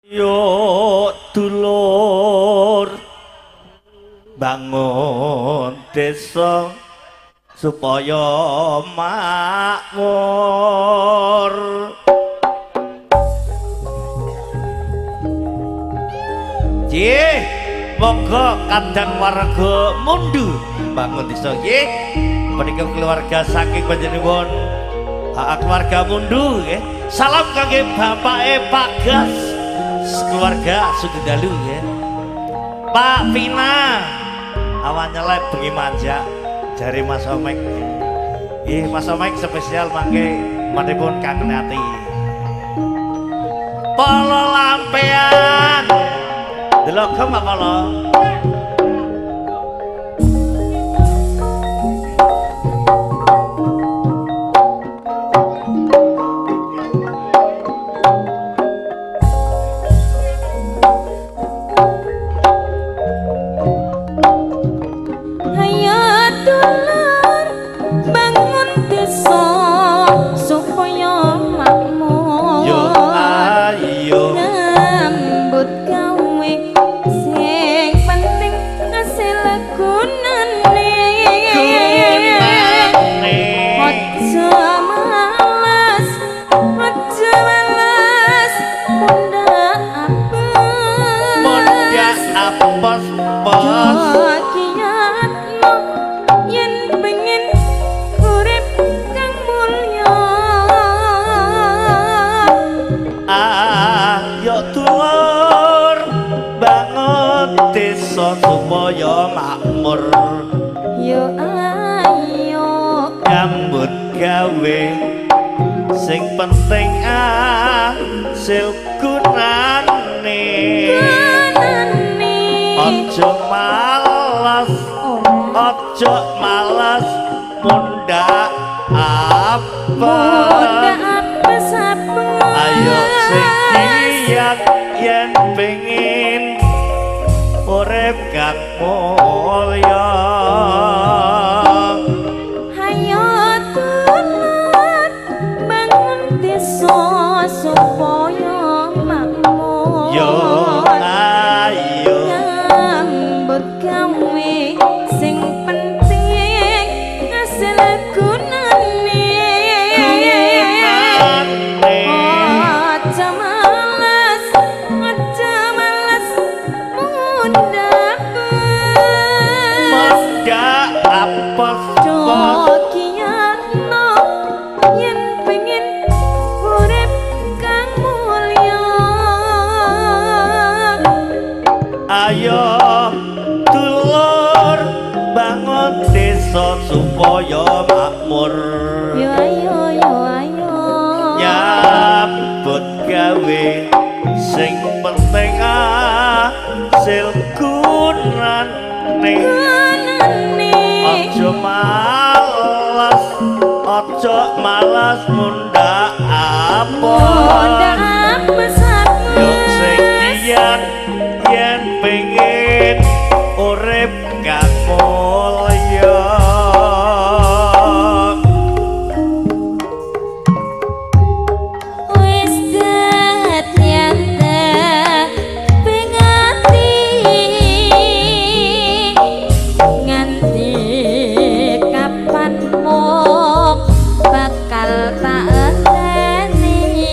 Yo dulur bangun desa supaya makmur. Nggih, monggo kadang warga mundu bangun desa nggih. Menika keluarga saking panjenengan keluarga mundu nggih. Salam kangge bapake Pak Gas, keluarga Sugeng Dalu nggih. Pak Vina awan nyelek bengi manja jare Mas Omek. Nggih, Mas Omek spesial mangke manipun kangen ati. Polo lampean. Delok Pak Polo. Supaya makmur. Yo ayo nyambut gawe sing penting asil gunane. Aja malas, aja malas mundhak apa. Ayo sing giat yen pengin urip kang mulya. Hayo dulur bangun desa supaya makmur. Yo ayo nyambut gawe sing penting hasil gunane. Aja malas, aja malas mundhak apos. Kiyatno yen pengin urip kang mulya. Ayo dulur bangun desa supaya makmur. Yo ayo yo ayo nyambut gawe sing penting hasil gunane. Aja malas, aja malas mundhak apos. Yo sing giat yen pengin urip kang mulya. Wis dadi pengati nganti kapan mok bakal tak enteni.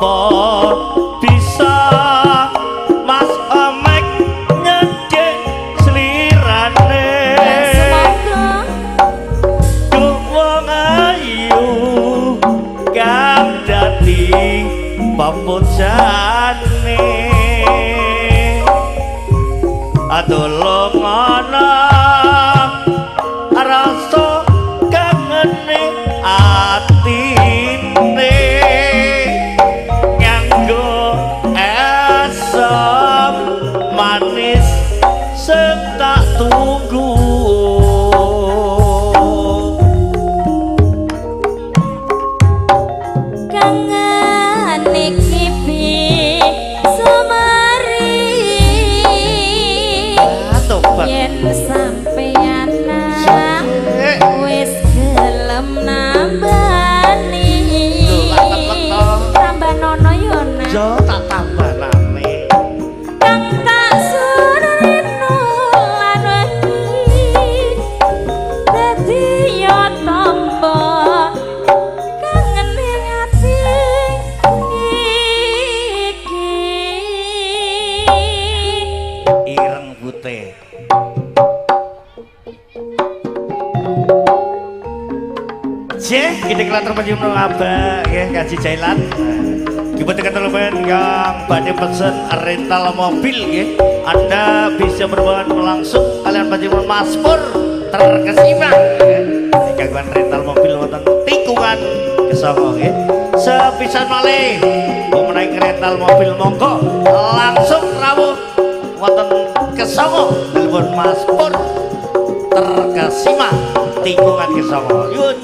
Apa bisa Mas Omek nyedek slirane? Semoga Duh wong ayu kang dadi pepujane. Atulung ana rasa kangene atine nganggo esem manis sing tak tunggu. Kangen iki bisa mari Tobat. Yen sampeyan wis gelem nambani. Tambah nono yo nak. Yo tak tambah nane. Kang tak surino lan wengi dadi yo tombo kangen ing ati iki. Ireng putih. Cih, kita kelatur panjenengan abah nggih Kaji Jailan. Dipun teman kang badhe pesen rental mobil nggih. Anda bisa berhubungan langsung kalian panjenengan Mas Pur terkesima nggih. Kagungan rental mobil wonten tikungan Kesongo nggih. Sepisan malih menawi rental mobil monggo langsung rawuh wonten Kesongo telepon Mas Pur terkesima tikungan Kesongo. Yun.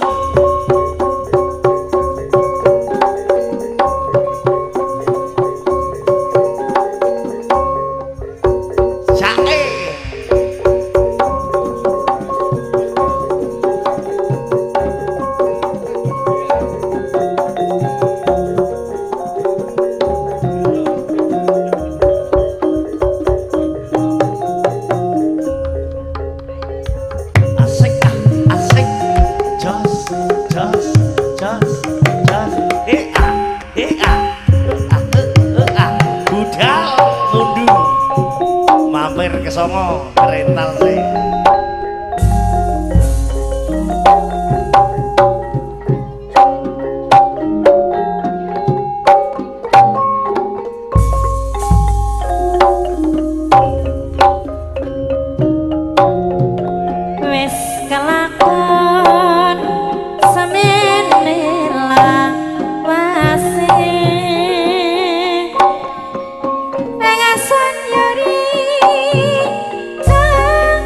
Asik ah, asik. Jos, jos, jos, jos. Eh ah, eh ah, ah, eh, eh, ah. Budal mundu. Mampir ke Songo rental sih. Wis kelakon semene lawase pengasan yori tang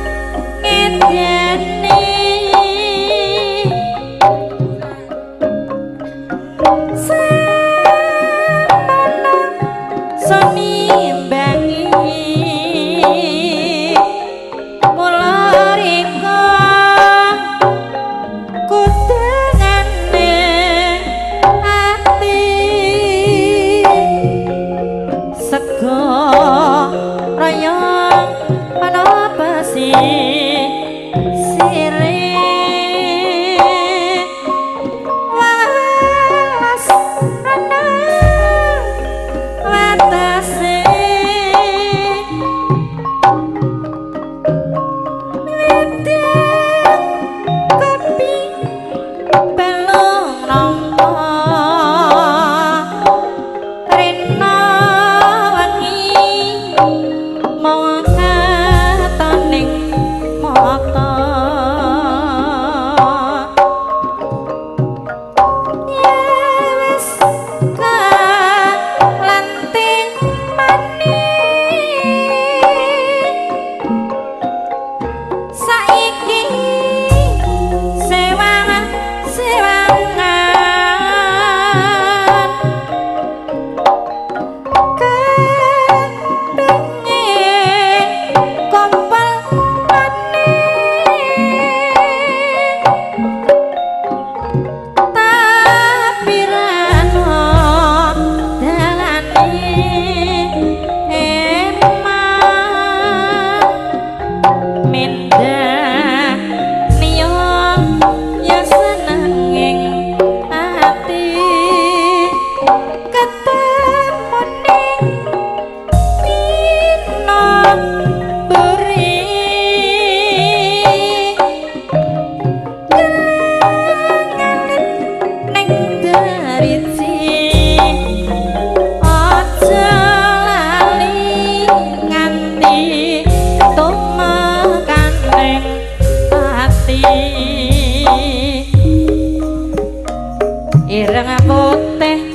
Ireng putih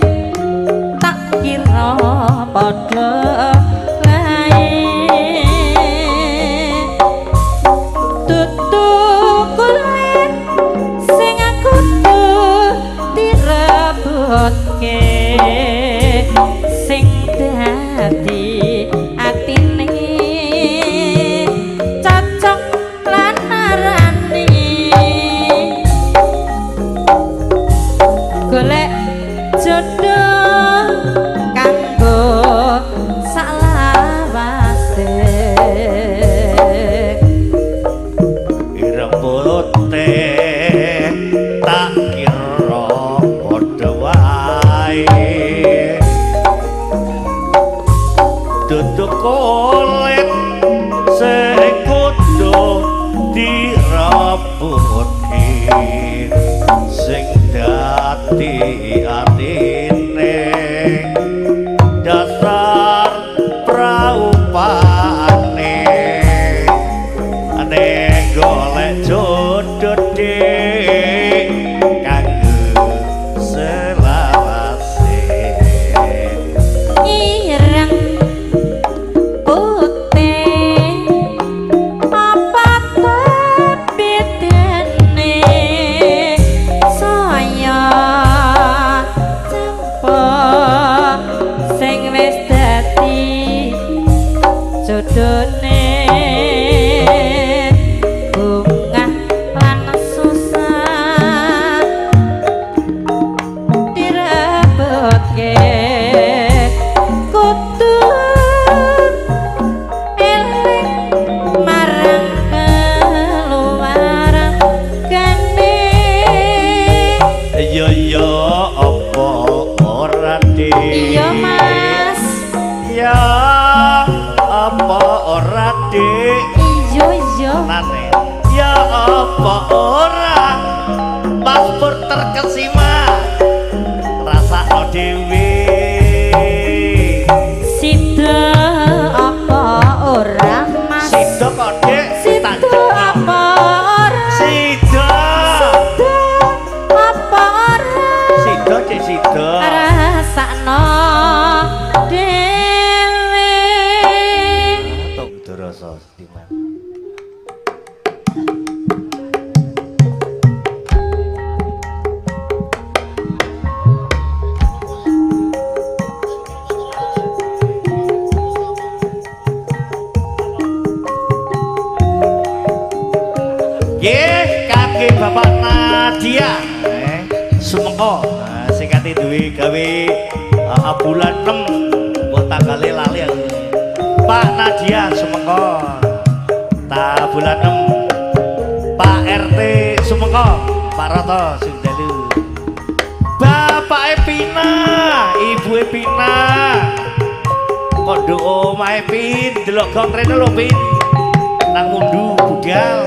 tak kira padha wae, tutu kulit sing aku direbutke, sing dadi atine cocok lan arane. Golek jodoh kanggo salawase. Ireng putih tak kira padha wae, dudu kulit sing kudu direbutke, sing dadi atine dasar praupane. Ane golek jodoh dik kanggo selawase. Ireng putih apa bedane, saya cempo sing wis dadi jodone. Bungah lan susah direbutke, kudu eling marang keluargane. Iya iya apa ora dik? Iya Mas. Ya apa ora dik? Iya iya. Nane. Ya apa ora Mas Pur terkesima rasakno dhewe. Sida apa ora Mas? Sida kok dik? Sida apa ora? Sida. Sida apa ora? Sida dik sida. Rasakno dhewe. Tok durasa Diman. Nggih, kangge Bapak Nadia. Sumengko sing kate duwe gawe bulan 6 mbok tanggale lali aku. Pak Nadia Sumengko. Ta bulan 6. Pak RT Sumengko, Pak Roto sing dalu. Bapak Pina, Ibu Pina. Kok nduk omahe Pin, delok gong rene lho Pin. Nang mundu budal.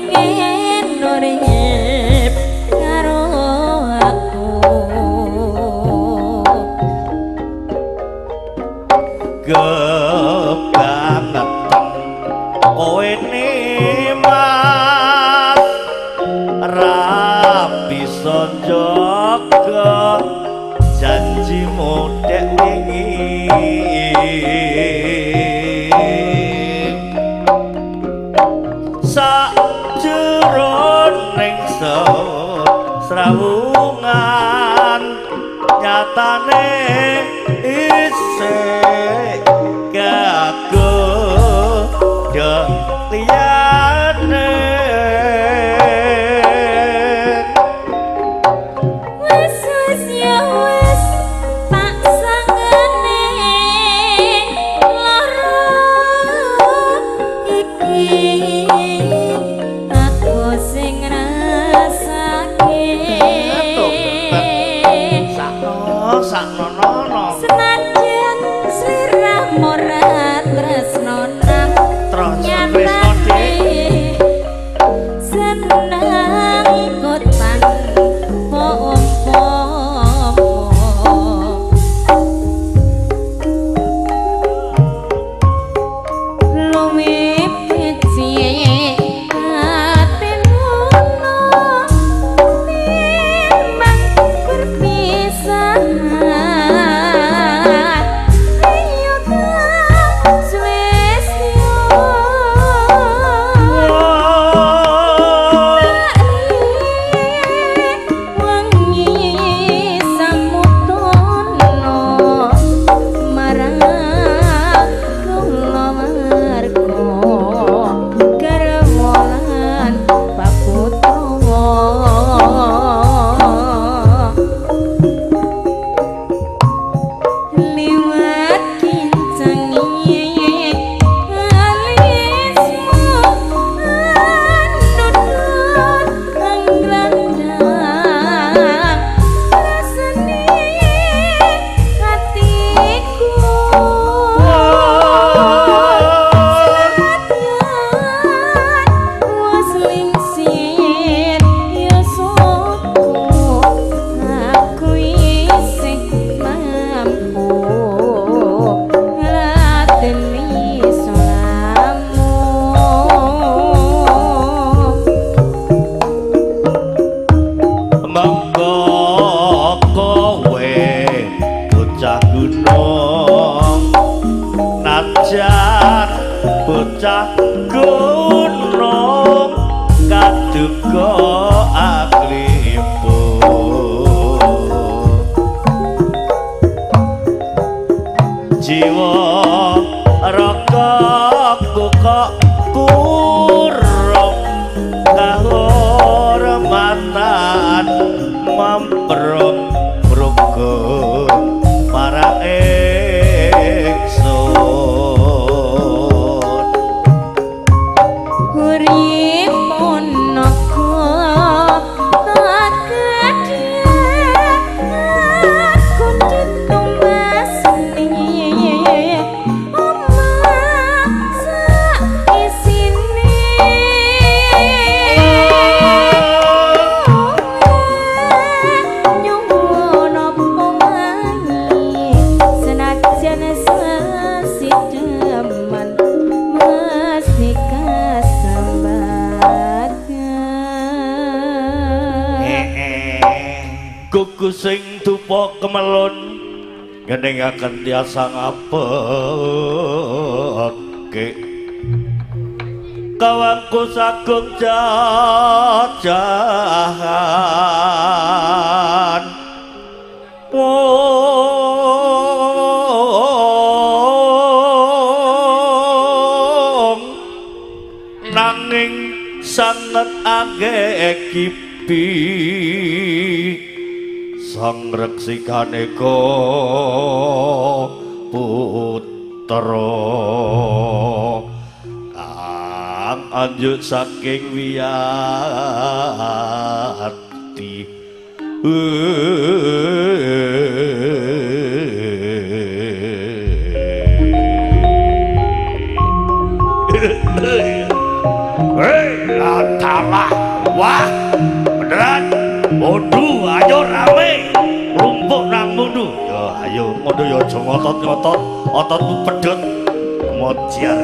Pengen urip karo aku. Kebangetan kowe Mas ra bisa njaga janjimu dek wingi. Sakjroning srawungan nyatane isih kagodha liyane. Wis wis ya wis tak sangene lara iki aku sing ngrasake. Sakno sakno nono senajan sliramu ora tresno nang nyatane seneng kotan umpama. Luwih becik atimu timbang perpisahan. Ayo kang suwe-suwe wangi samutono marang kula warga garwa lan paputra. Liwat kincangi alismu anut anggrandang rasane hatiku. Senadyan wis lingsir yasaku aku isih mampu ngladeni solamu. Monggo kowe bocah gunung najan bocah gunung kaduga aklipun. Jiwa ragaku kok kurang kahormatan mamprok brugo para ingsun. Urip ana tak gedhe aku ditumbasni omah sak isine. Nyuwun apa wae senajan sesideman mesti kasambat. Gugu sing dupa kemelun ngeningaken tiasa ngapeke kawangku sagung jajahan wong nanging sanget agekipi sang reksikane putra kang anjuk saking wiyati. Hei, latalah, wah, beneran, mundu, ayo rame, rumpuk nang mundu, yo ayo. Ayo ngono ya aja ngotot-ngotot, ototmu pedhot mojar.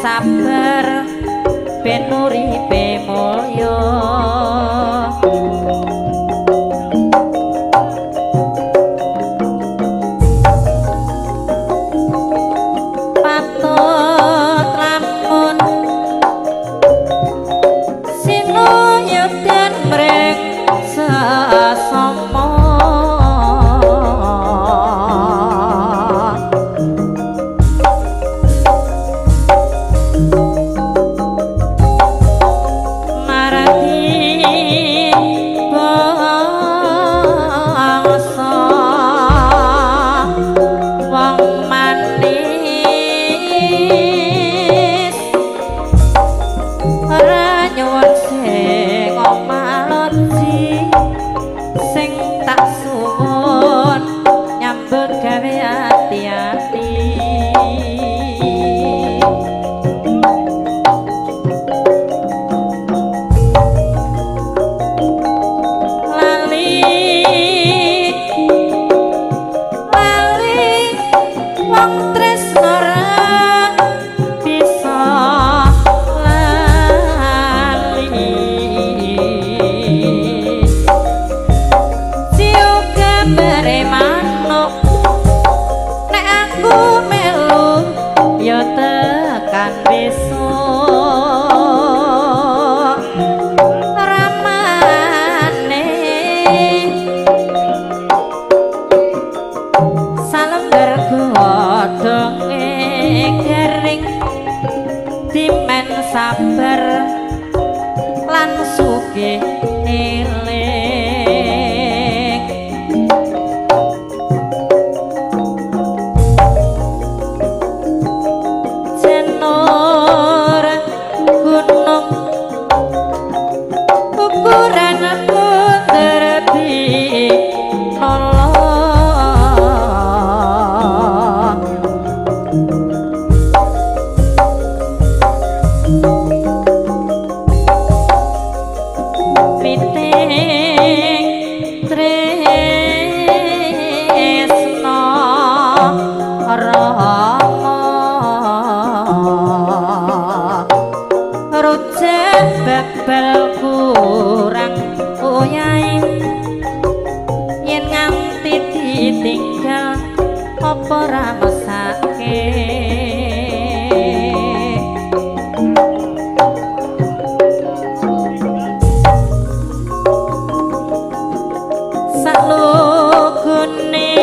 Sabar ben uripe mulya. Patut lamun sinuyudan mrek sesama. Marati Ditinggal apa ra mesake salugune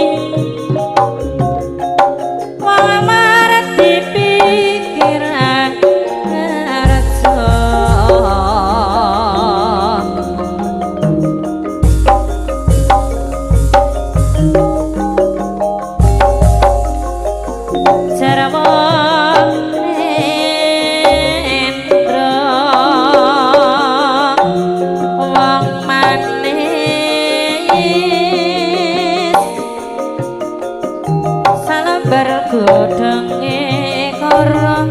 wong marep dipikiran ngerjo godhonge koro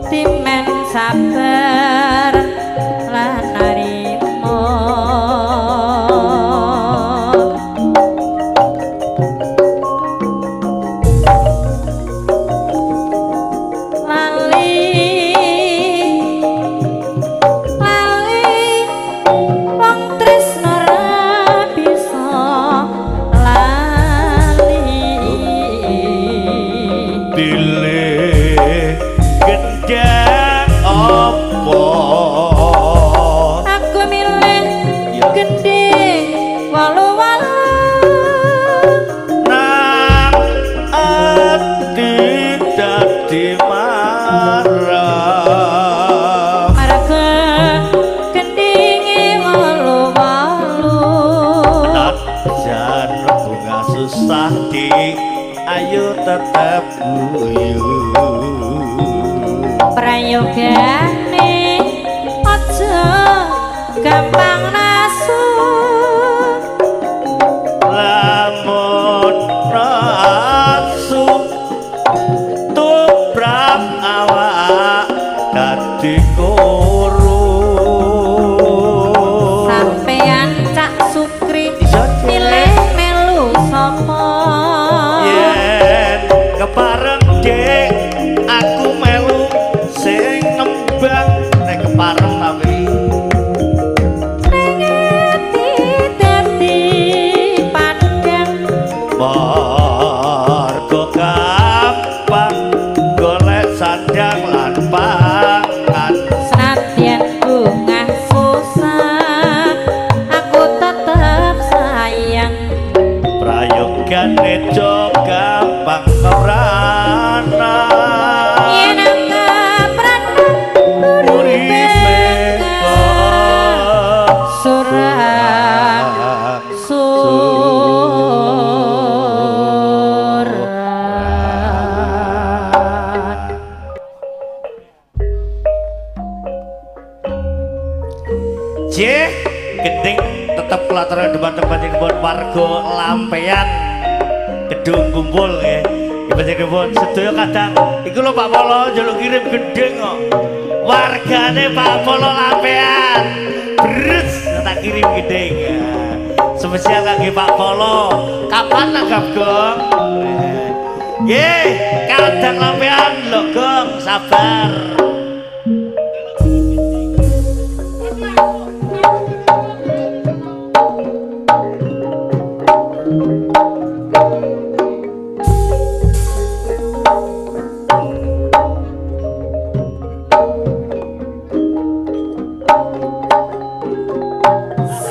timen sabar lan narimo lali lali wong tresno ra bisa lali pilih gendang apa aku milih gending walu-walu nang ati dadi marah marga gendinge walu-walu najan bunga susah di ayo tetep guyu prayogane aja gampang nasu lamun nasu tumrap awak dadi kuru sampeyan Cak Sukri milih melu sapa yen kepareng Dek aku melu sing nembang nek kepareng tapi ning ati dadi padhang marga gampang golek sandang lan pangan senadyan bungah susah aku tetep sayang prayogane jo gampang keprana yen keprana uripe surah surat. Jeh, gending tetep kelataran dhumateng panjenengan warga Lampean Gedung Kumpul nggih. Panjenengan sedaya kadang iku lho Pak Polo njaluk kirim gending kok. Wargane Pak Polo Lampean. Bres tak kirim gending. Spesial kangge Pak Polo. Kapan nanggap gong? Nggih, kadang Lampean lho gong, sabar.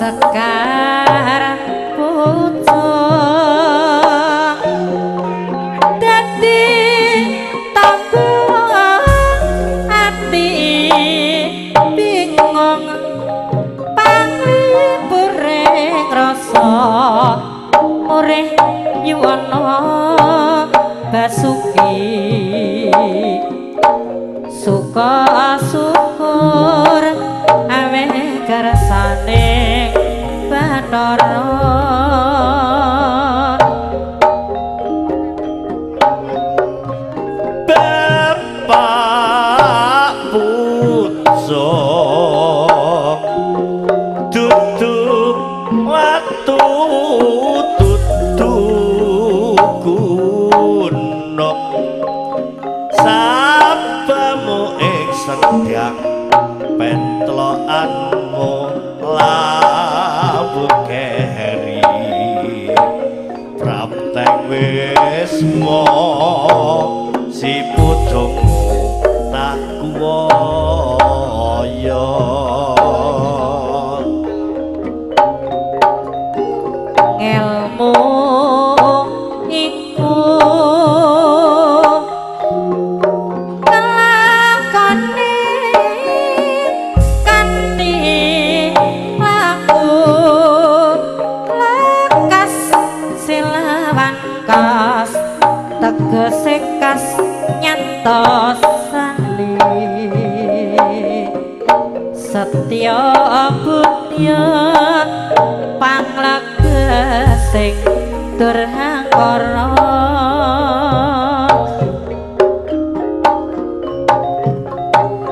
Sekar pucuk dadi tanggo ati bingung panglipure rasa murih yuwana basuki suka syukur awe kersane Bathara Bapak Pucuk dudu watu dudu gunung sabamu ing sendang pentlokanmu labu keri. wisma si pujangmu tak kuwaya. Ngelmu iku kelakone kanthi laku lekas silawan kas tegese kas nyantosane setya budya panglegesing durhakara.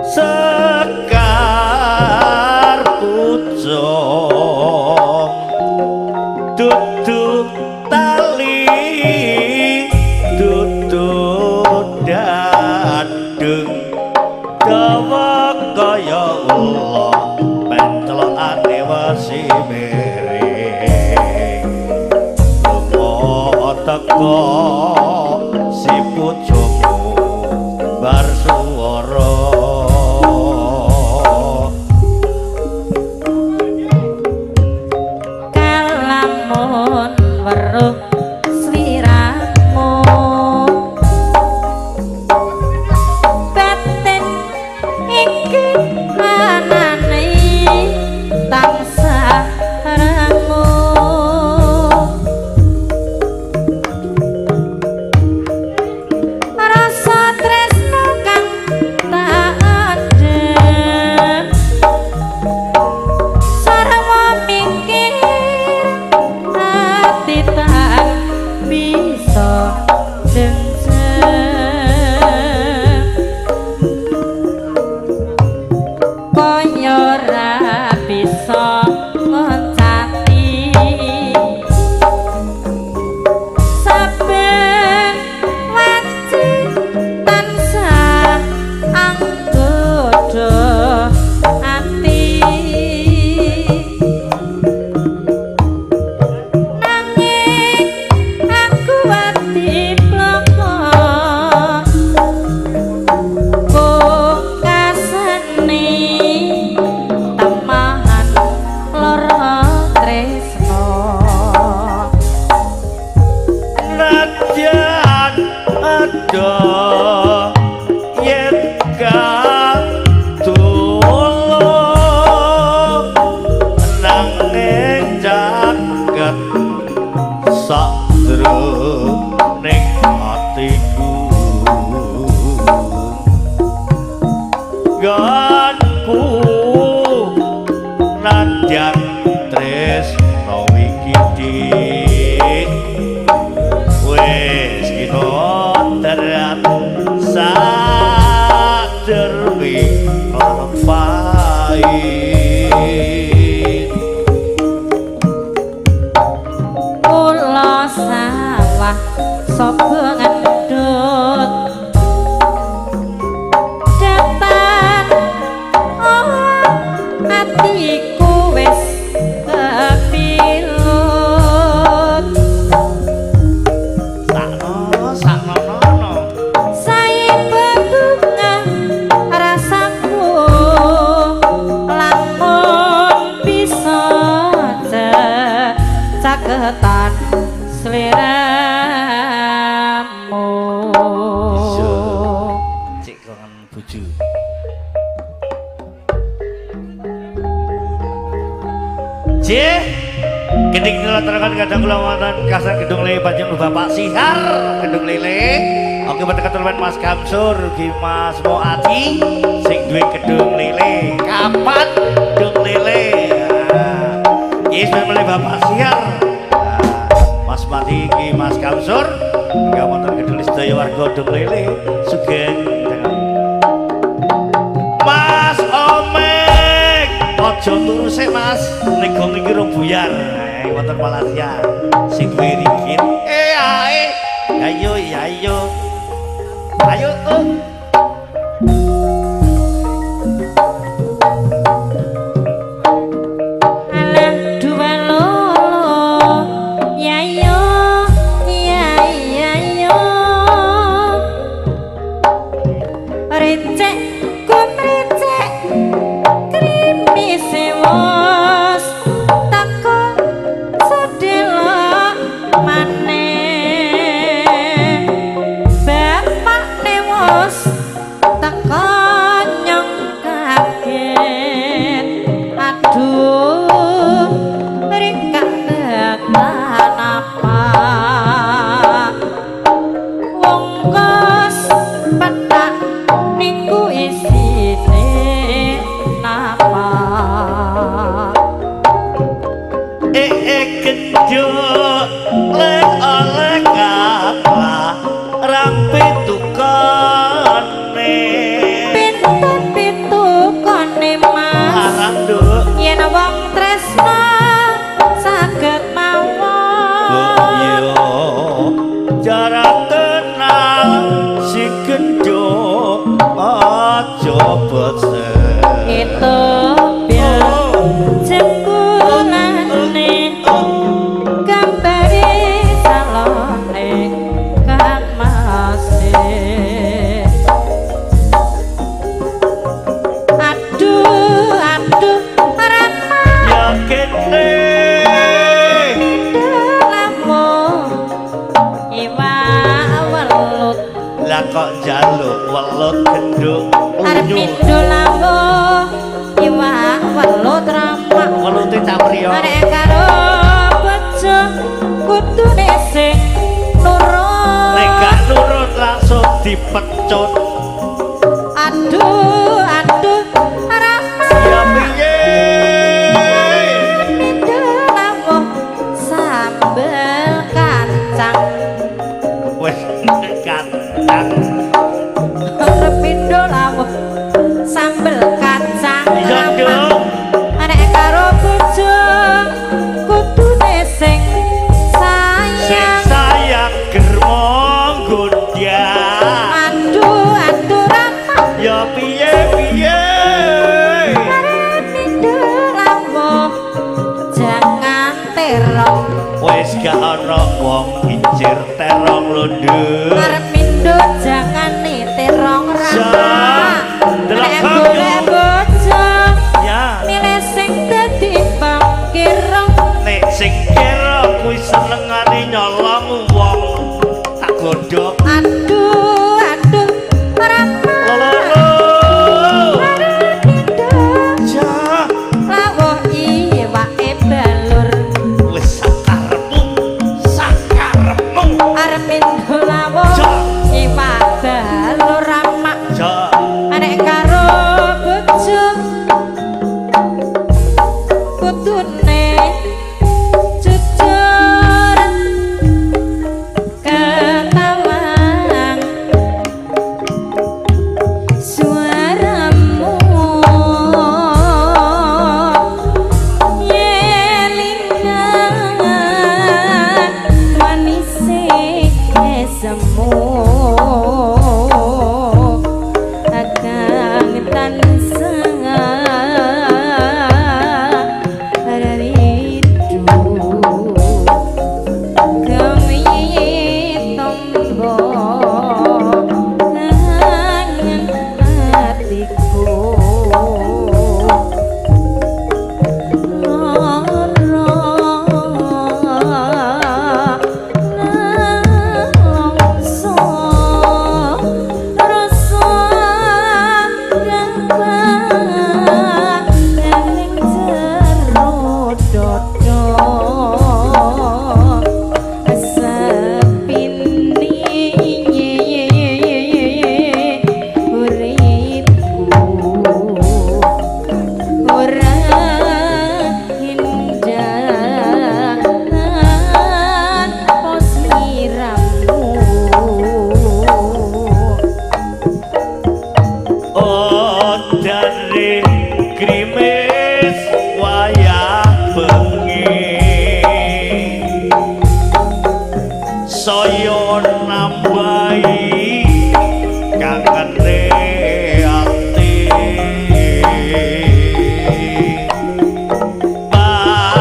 Sekar pucung dudu tali dudu dadung dawa kaya ula pencelokane wesi miring lunga teka si pujangmu bar suwara. Kalamun weruh sliramu batin iki anane tansah rangu. Rasa tresno kang tak adem sarwa mikir ati tak bisa jengjem kaya ora bisa ngoncati saben wanci tansah anggodha ati nanging aku ati ploko pungkasane temahan lara tresno. Nadyan ada yen katulung nanging caket sakjroning atiku ganku nadyan tresno iki dik wis kinotrat sajerwi lan pait. Kula sawah sapa ngendut datan oh atiku wis kepilut. Sakno saknono sae bebunga rasaku lamun bisa caketan sliramu. Cik kangen bojo. Cik geding ngelatarakan kadang kula wonten kasar Gedung Lele panjenengan Bapak Sihar Gedung Lele. Oke bertekan Mas Kamsur ugi Mas Moati sing duwe Gedung Lele. Kapan Gedung Lele? Iki mulai Bapak Sihar. Mas Mati iki Mas Kamsur hingga wonten gedung sedaya warga Gedung Lele sugeng. Mas Omek aja turu sik Mas, nek gong iki rong buyar. Wonten Malaysia sing duwe rikit. Ae. Ayo ayo. Ayo oh. Alah dua lolo ya yo ya genduk lek oleh kalah rampe tukane pitu pitukane Mas larang nduk yen wong tresna saged mawon iya cara kenal si genduk aja becek itu jengkulane gambare salone Kang Mase. Aduh aduh rama ya kene lamu iwak welut lah kok njaluk welut genduk arep mindho lamu iwak welut rama welute cak priyo arek karo bojo kudune sing nurut nek gak nurut langsung dipecut. Aduh aduh rama ya piye mindho lamu sambel kacang wis kacang arep mindho lamu sambel kacang iya rama nduk arek karo bojo kudune sing sing sayang sayang germo gondyang aduh aduh rama ya piye piye arep mindho lamu jangan terong wis gak ana wong incir terong lho nduk arep mindho jangan terong rama Delok nek kok, golek bojo ya milih sing dadi pangkirong nek sing kira kuwi senengane nyolong wong tak godhog aduh aduh rama lolo arep mindho ja lawuh iwake balur wis sakarepmu sakarepmu arep mindho lawuh Ja. iwak balur rama ja arek karo bojo kudune jujur ketawang suaramu yelingan manise semu akang tansah rindu gawe tombo kangen atiku lara nalongso rasa gampang ning jero dodo sepini uripku ora indah posiramu. Oh dari grimis wayah bengi saya nambahi kangene ati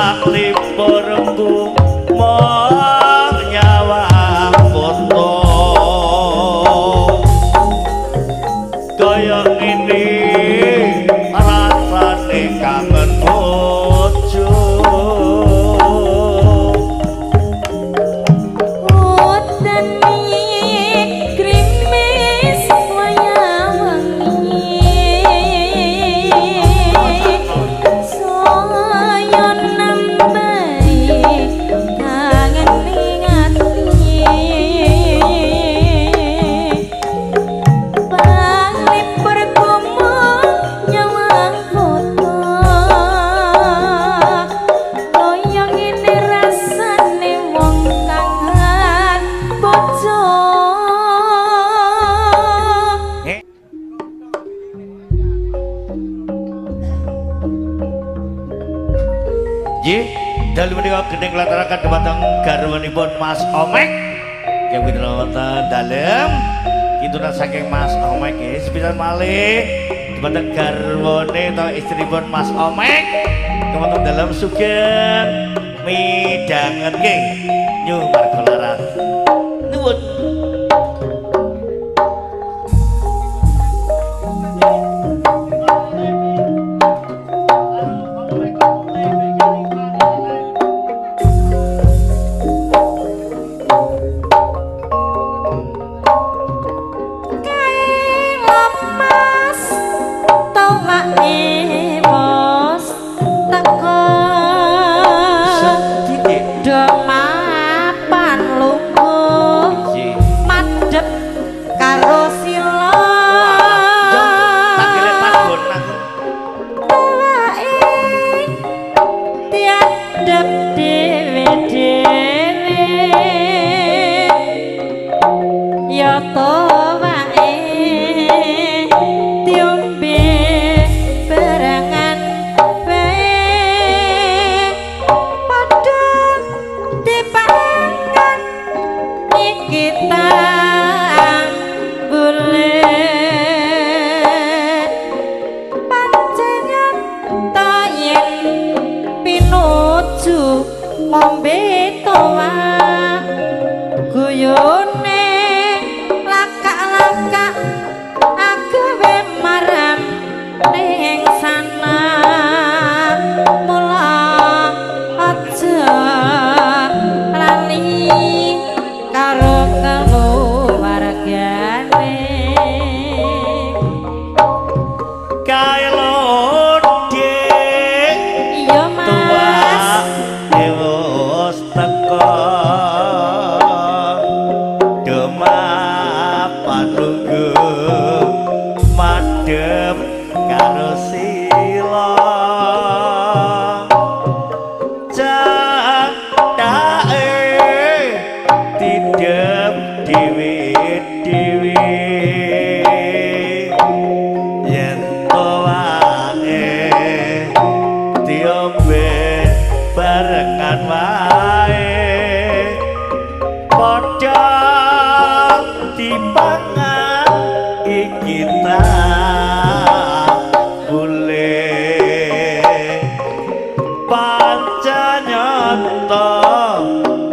paklipurku mong nyawang foto kaya ngene rasane kangen bojo. Udan grimis Dalu menika gendhing lataraken dhumateng garwanipun Mas Omek. Nggih wonten dalem kintunan saking Mas Omek nggih sepisan malih dhumateng garwane utawa istripun Mas Omek. Wonten dalem sugeng midhanget nggih New Margo Laras. Nuwun.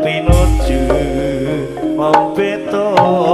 Pinuju ngombe toa.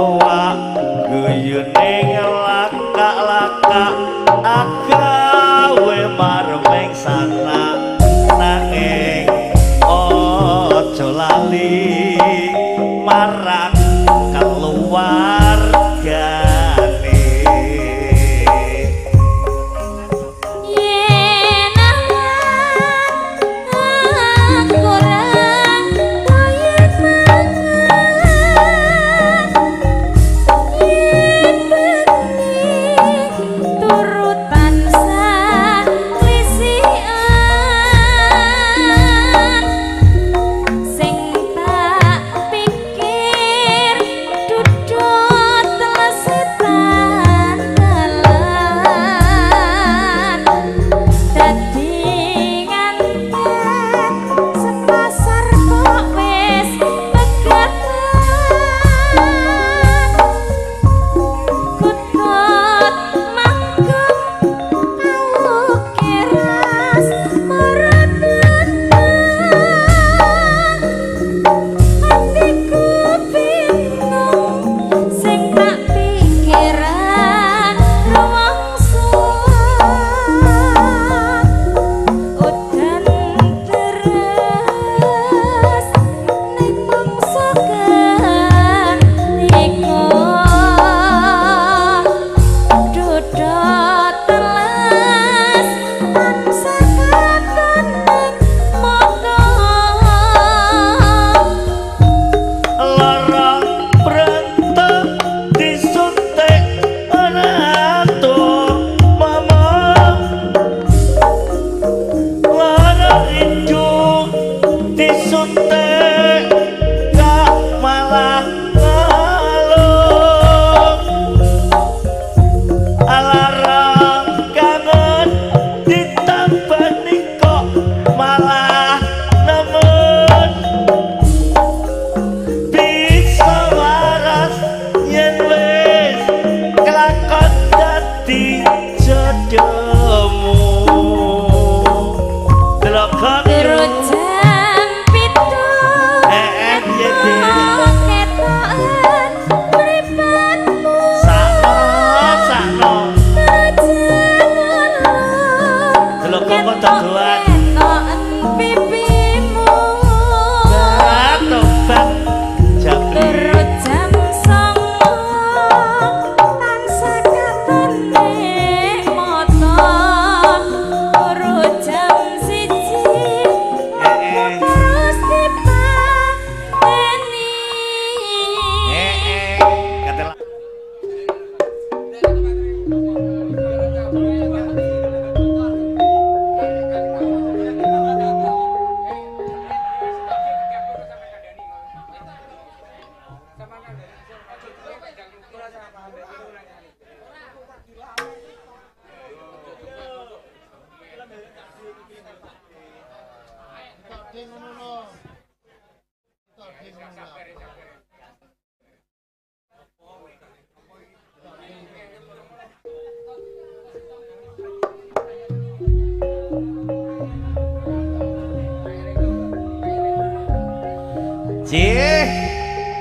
Cih,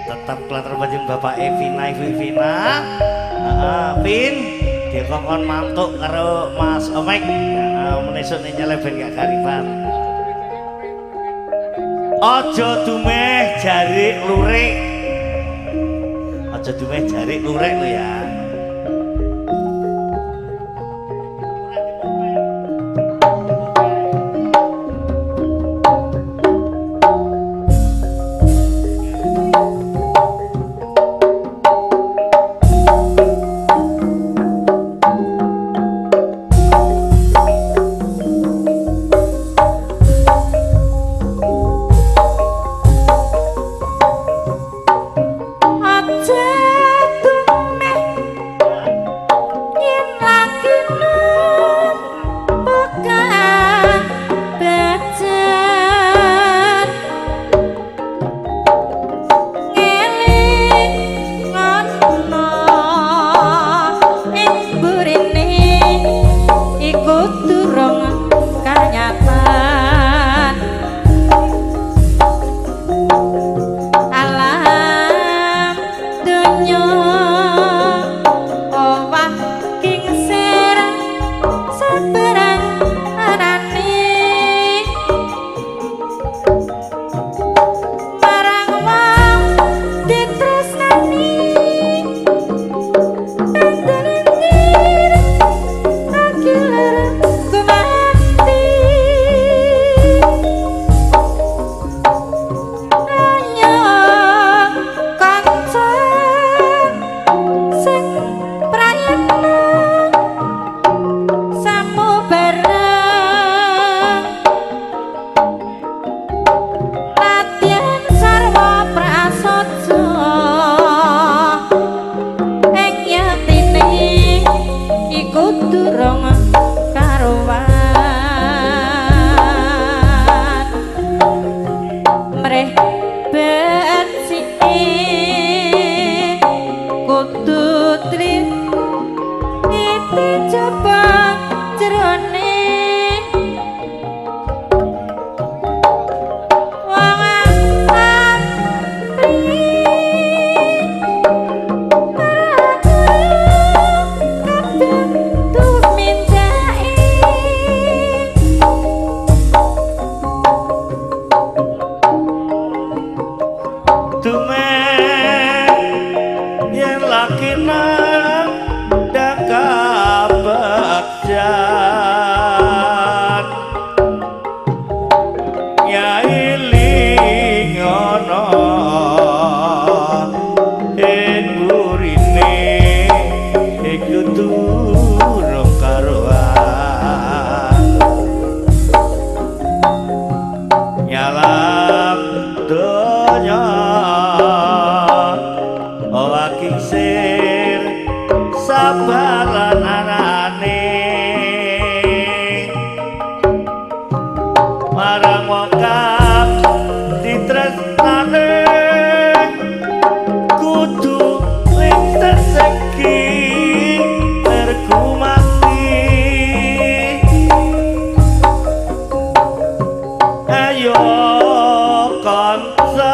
tetap kelater bajeng Bapak Evina, Ibu Evina. Vin, dikongkon mantuk karo Mas Omek. Menesuk nyeleh ben gak karipan. Aja dumeh jarik lurik. Aja dumeh jarik lurik lho ya. Ayo kanca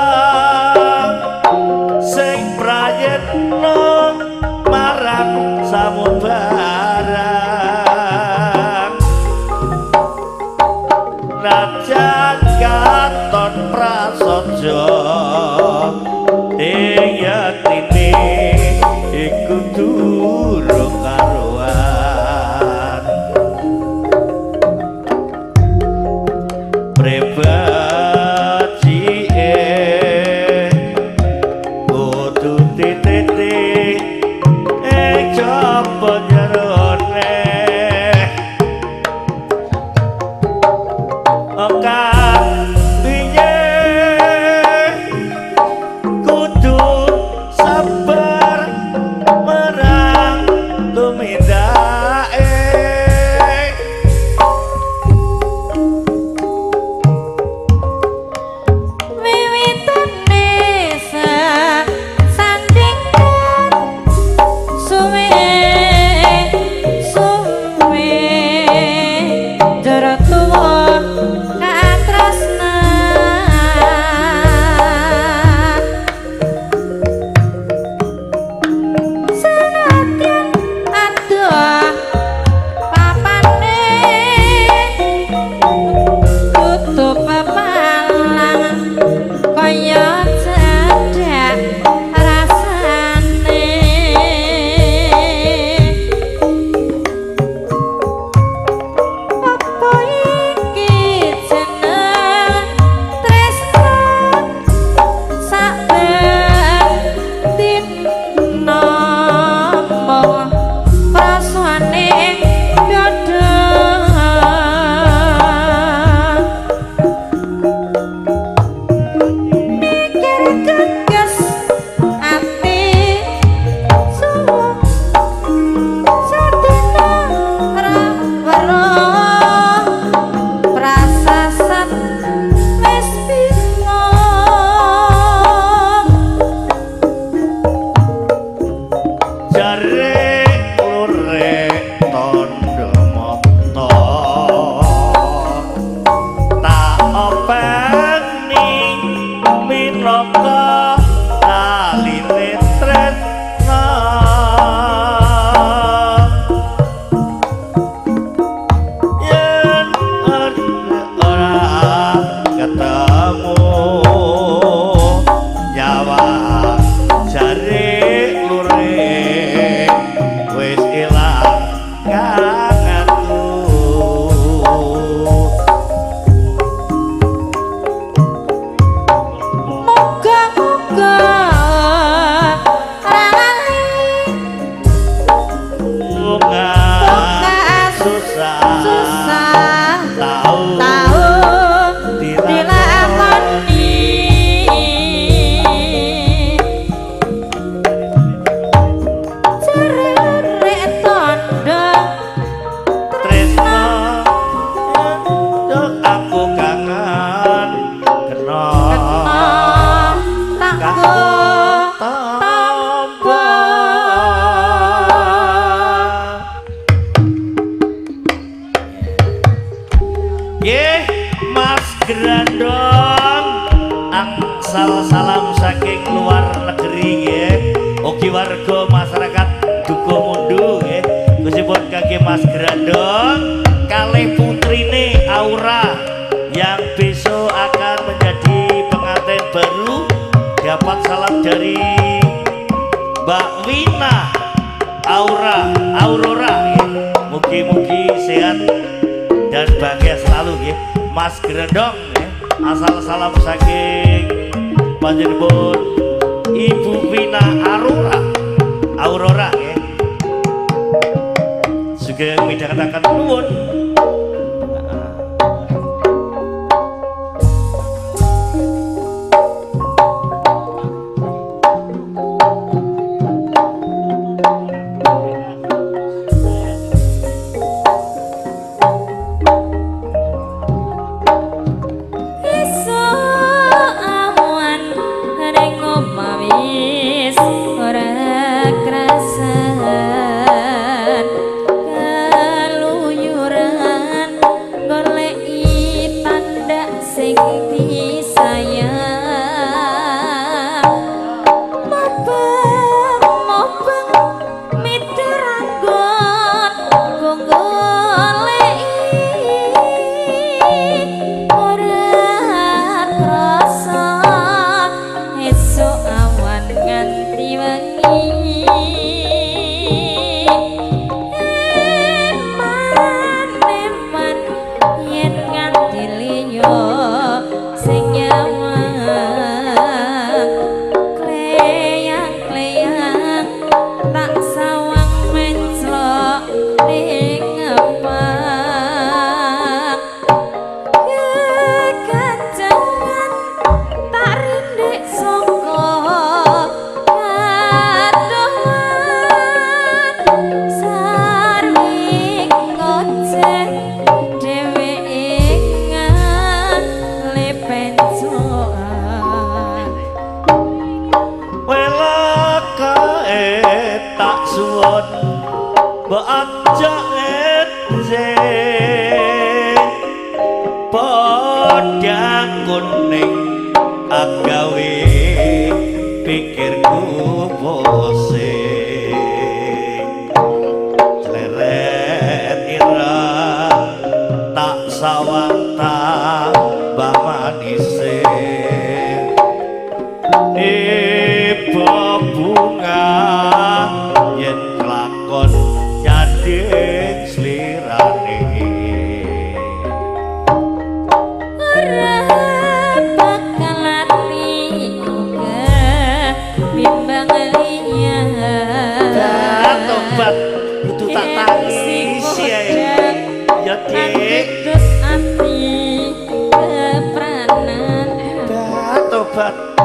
cilaka taline tresna. Yen ora ketemu nyawa jare lure wis ilang kangenku. Muga-muga lali Bunga susah susah tau tau dilakoni. Cerek tondo tresna aku kangen kena tanggo tombo. Nggih, Mas Grandong angsal salam saking luar negeri nggih. Ugi warga masyarakat Dukuh Mundu nggih. Khususipun kangge Mas Grandong kalih putrine Aura yang besok akan menjadi pengantin baru, dapat salam dari Mbak Wina Aura Aurora nggih. Mugi-mugi sehat dan bahagia selalu nggih. Mas Grandong nggih. Asal salam saking panjenengan Ibu Wina Aurora Aurora nggih. Sugeng midhangetaken nuwun. Esuk awan ning omah wis ora krasan keluyuran goleki tanda sing disayang. Mobeng-mobeng mituranggon go goleki ora krasa esuk awan nganti wengi. Eman eman yen nganti liya sing nyawang kleyang-kleyang tak sawang menclok ning ngepak kekancangan tak rindik saka kadohan sarwi ngoceh dheweke ngale pencoan. Welakae tak suwun mbok aja enjing podang kuning agawe pikirku pusing cleret ireng tak sawang tambah manise ibu bunga yen kelakon nyanding slirane. Ora bakal ati bimbang liya. Tobat kudu tak tangisi ae ya Dik. Ati kepranan. Tobat.